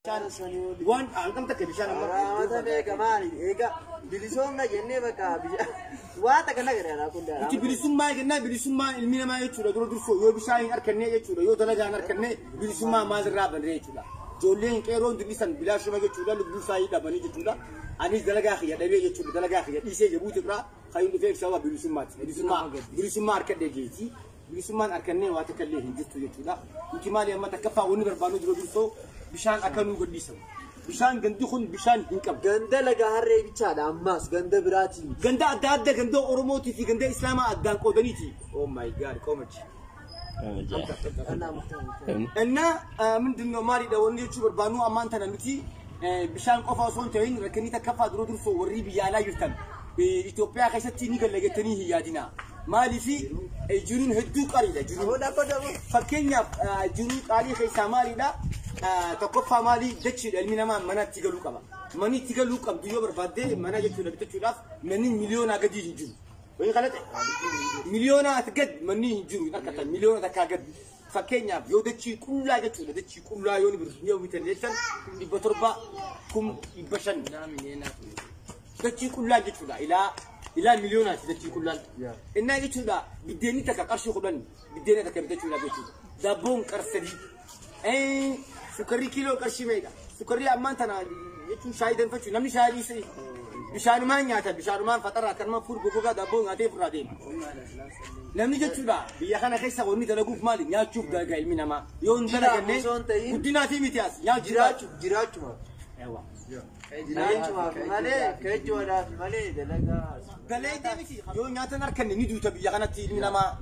Waan hangam takka bishaan amma. Raamata meeqa maali? Egaa bilisoomna jennee bakka bishaan waa takka nagara kun dha. Nuti bilisummaa jennaa bilisummaa ilmi namaa jechuudha dura dursoo yoo bishaan hin arganne jechuudha yoo dalagaa hin arganne bilisummaa maalirraa banne jechuudha. Ijoolleen qeeroon dubbisan bilaashuma jechuudha lubbuu isaanii dhabanii jechuudha. Anis dalagaa kiyya dhabee jechuudha dalagaa kiyya dhiisee jabuuti irraa kan dhufeef sababa bilisummaati. Bilisummaa bilisummaa harkadhee jeeti. Bilisummaan harkannee waa takka illee hin jirtu jechuudha. Nuti maali amma takkaffaa wanni barbaannu dura dursoo bishaan akka nuu gadhiisamu. Bishaan gandi kun bishaan hin qabu. Ganda laga harree bichaadha ammas ganda biraatiin. Ganda adda adda ganda Oromootii fi ganda Islaamaa addaan qoodaniiti. Oh my God, qomachi. እና ምንድን ነው maalidha wanni jechuu barbaannu ammaan tana nuti bishaan qofa osoo hin ta'in rakkinni takkaffaa dura dursoo warri biyya alaa jirtan Itoophiyaa keessatti ni galla jettanii hin yaadina. Maaliifi jiruun hedduu qariidha jiruun. Fakkeenyaaf jiruu qaalii keessaa maalidha? Tokkoffaa maali jechuudha ilmi namaa mana itti galuu qaba. Manni itti galuu qabdu yoo barbaadde mana jechuudha bitachuudhaaf manni miliyoonaa gadi hin jiru. Wayii kana ta'e miliyoonaa gad manni hin jiru hin argatan miliyoona takkaa gad. Fakkeenyaaf yoo dachii qullaa jechuudha dachii qullaa yoo yoo bitan jettan 700 500 dachii qullaa jechuudha ilaa ilaa miliyoonaati dachii qullaan. Innaa jechuudha biddeenni takka qarshii 10 biddeena takka bitachuudhaaf jechuudha. Daabboon qarsadii. Sukarri kiiloo qarshii meeqa? Sukarri ammaan tana jechuun shaayii danfachuu namni shaayii dhiisee bishaanumaan nyaata bishaanumaan faxara akkanuma fuul gogogaa daabboo nyaatee ofirraa deema. Namni jechuudha biyya kana keessa wanni dalaguuf maali nyaachuuf dalagaa ilmi namaa yoo hin dalaganne guddinaa fi miti as nyaachuu jiraachumaaf. Jiraachumaaf malee keechuudhaaf malee dalagaa. Dalagaa miti yoo nyaata hin arganne ni duuta biyya kanatti ilmi namaa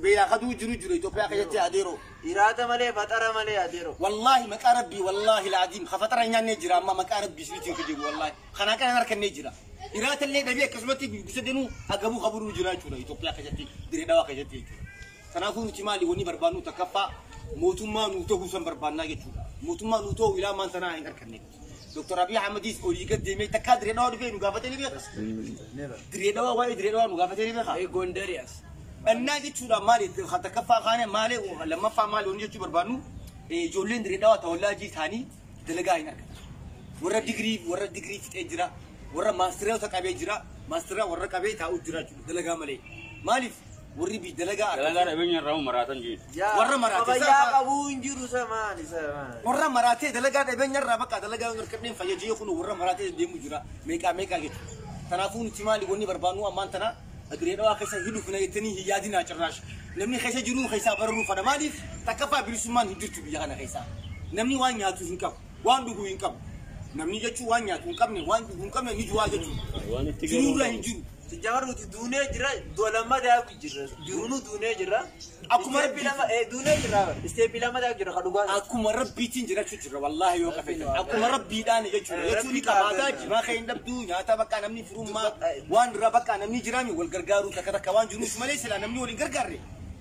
beelaa kaduu jiru jiru Itoophiyaa keessatti adeeroo. Iraata malee faxara malee adeeroo. Wallaahi maqaa rabbii wallaahi laaziim faxara hin nyaannee jira amma maqaa rabbii isiniitiin kijibu wallaahi kanaa kana hin argannee jira. Iraata illee dhabee akkasumatti bisa denuu agabuu qaburuu jira jechuudha Itoophiyaa keessatti diree dhawaa keessatti jechuudha. Kanaafuu nuti maali wanni barbaannu takkaffaa mootummaa nuu ta'uu san barbaannaa jechuudha. Mootummaa nuu ta'uu ilaa maan sanaa hin arganne. Dr. Abiy Ahmedis olii gad deemee takkaa diree dhawaa dhufee nu gaafatee ni beeka. Diree dhawaa waa'ee diree dhawaa nu gaafatee ni beeka. Gondariyaas. Innaa jechuudha maali takkaffaa kaane maali lammaffaa maali wanni jechuu barbaannu ijoolleen diree dhawaa tawallaajii isaanii dalagaa hin argatan. Warra digirii fixee jira. Warra maastiroota qabee jira. Maastiraa warra qabee taa'u jira jechuudha dalagaa malee. Maaliif warri bi dalagaa Dalagaa dhabeenya irraa maraatan jechuudha. Warra maraatee Fayyaa qabuu hin jiru samaan isa. Warra maraatee dalagaa dhabeenya irraa bakka dalagaa hin arganneen fayyadee kun warra maraatee deemu jira meeqaa meeqaa jechuudha. Kanaafuu nuti maali wanni barbaannu ammaan tana diree dhawaa keessa hidhuuf na jettanii hin yaadinaa cirraash. Namni keessa jiru keessaa bararuu fada maaliif takkaffaa bilisummaan hin jirtu biyya kana keessa. Namni waan nyaatu hin qabu waan dhugu hin qabu. Namni jechuun waan nyaatu hin qabne waan dhugu hin qabne ni du'aa jechuudha. Waan itti Jiruurra hin jiru. Sijjamar nuti duunee jira du'a lammataa jira jirunu duunee jira. Akkuma Isteeppii lama duunee jira isteeppii lammataa jira kan dhugaa. Akkuma rabbiitiin jiraachuu jira wallaahi yoo qafeetan akkuma rabbiidhaan jechuudha jechuun ni qabaataa jimaa kee hin dhabdu nyaata bakka namni firummaa waan irraa bakka namni jiraami wal gargaaruu takka takka waan jiruuf malee silaa namni waliin gargaarre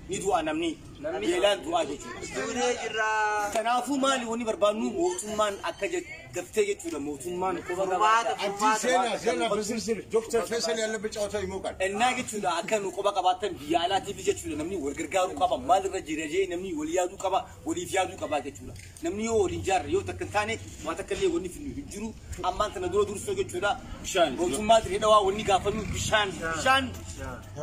ni du'a namni beelaan du'aa jechuudha. Duunee jira. Kanaafuu maali wanni barbaannu mootummaan akka daftee jechuudha mootummaan Furmaata furmaata. ዜና ዜና በዝርዝር ዶክተር ፈይሰል ያለበት ጨዋታ ይሞቃል። እና jechuudha akka nu qoba qabaatan biyya alaatiif jechuudha namni wal gargaaruu qaba maalirra jira jee namni wal yaaduu qaba waliif yaaduu qaba jechuudha namni yoo waliin jaarre yoo takka hin taane waa takka illee wanni finnu hin jiru ammaan tana dura dursoo jechuudha Bishaan. mootummaa diree dhawaa wanni gaafannu bishaan bishaan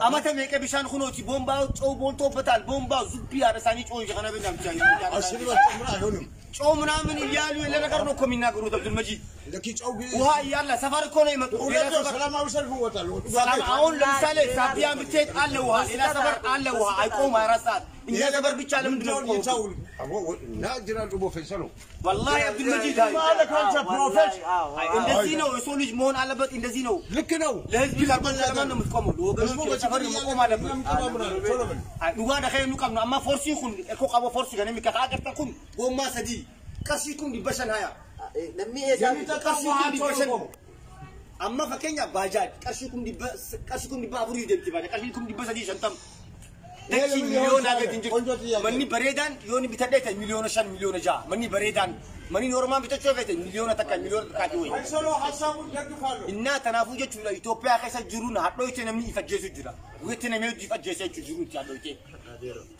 amata meeqa bishaan kunooti boombaa coo boontoo bataal boombaa zubbii haadha isaanii coo kana beeknaa bishaan አስር ብር ጨምር አይሆንም። ጨው ምናምን እያሉ ለነገር ነው እኮ የሚናገሩት አብዱልመጂድ ለኪ ጨው ውሃ እያለ ሰፈር እኮ ነው የመጡት ሌላ እውነት ነው። ሰፈር ሰላማዊ ሰልፍ እወጣለሁ። ሰላም አሁን ለምሳሌ ሳቢያን ብትሄድ አለ ውሃ፣ ሌላ ሰፈር አለ ውሃ። አይቆም 24 ሰዓት። እኛ ሰፈር ብቻ ለምንድን ነው የቆመው? ናጅራል ፈይሰሉ ወላሂ አብዱልመጂድ ማለት አንተ ፕሮፌት እንደዚህ ነው የሰው ልጅ መሆን አለበት። እንደዚህ ነው ልክ ነው። ለህዝብ ካልቆምክ ለማን ነው የምትቆመው? ለወገኖች ሰፈር መቆም አለበት። dhugaa dhaqee nu qabnu amma forsiin kun ekkoo qaba forsi kan inni kakaa agartan kun gommaa sadii qarshii kun 500 haya Namni eessaa qarshii kun 500 amma fakkeenyaaf baajaaj qarshii kun 400 deemti baajaa qarshii kun 350 dachii miliyoonaa gadi hin jirtu manni bareedaan yoo ni bitadhee ta'e miliyoona 5 miliyoona 6 manni bareedaan manni normaan bitachuu feete miliyoona takka miliyoona takkaati wayi. ፈይሰሉ ሀሳቡን ደግፋለሁ። እና kanaafuu jechuudha Itoophiyaa keessa jiruun hadhooyte namni ifajjeesu jira. Guyyatti namni hojii ifajjeesee jechuun jiruutti hadhooyte.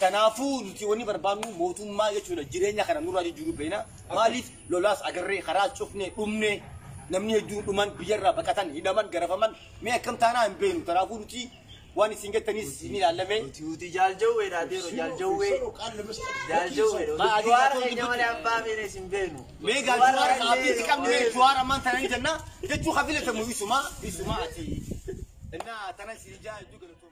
Kanaafuu nuti wanni barbaannu mootummaa jechuudha jireenya kana nurraa jijjiiruu beena. Maaliif lolaas agarree karaa cufnee dhumnee namni hedduun dhuman biyyarraa baqatan hidhaman garafaman mee akkam taanaa hin beenu. Kanaafuu nuti waan isin jettanis ni ilaalame. Nuti jaaljawweedha adeero jaaljawwee. ቃል ለመስጠት Jaaljawweedha. Maa adii Jawaar tokko keenya malee abbaa feene isin beenu. Mee gaa Jawaar abdiitti qabnu mee Jawaar ammaan tana ni jenna jechuu ka filatamu isuma isuma ati. Innaa tana isin ijaa hedduu galatoo.